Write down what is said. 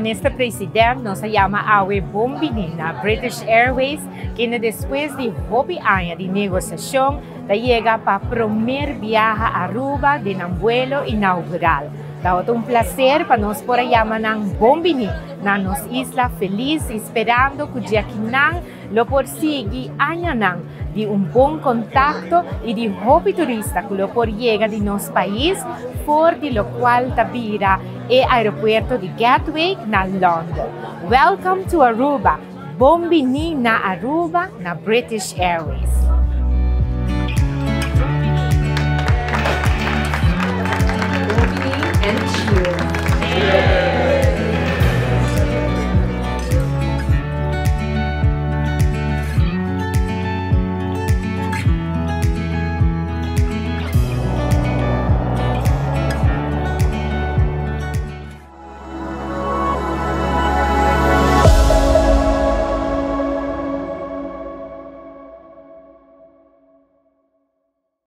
Minister President, nos a yama awe bon bini na British Airways, kende despues di hopi aña di negociacion ta yega pa prome biaha Aruba den nan vuelo inaugural. Ta un placer pa nos por a yama nan bon bini na nos isla, feliz y sperando cu nan lo por sigui añanan di un bon contacto y di hopi turista cu lo por yega di nos pais for di locual ta bira e aeropuerto di Gatwick na London. Welcome to Aruba. Bon bini na Aruba na British Airways.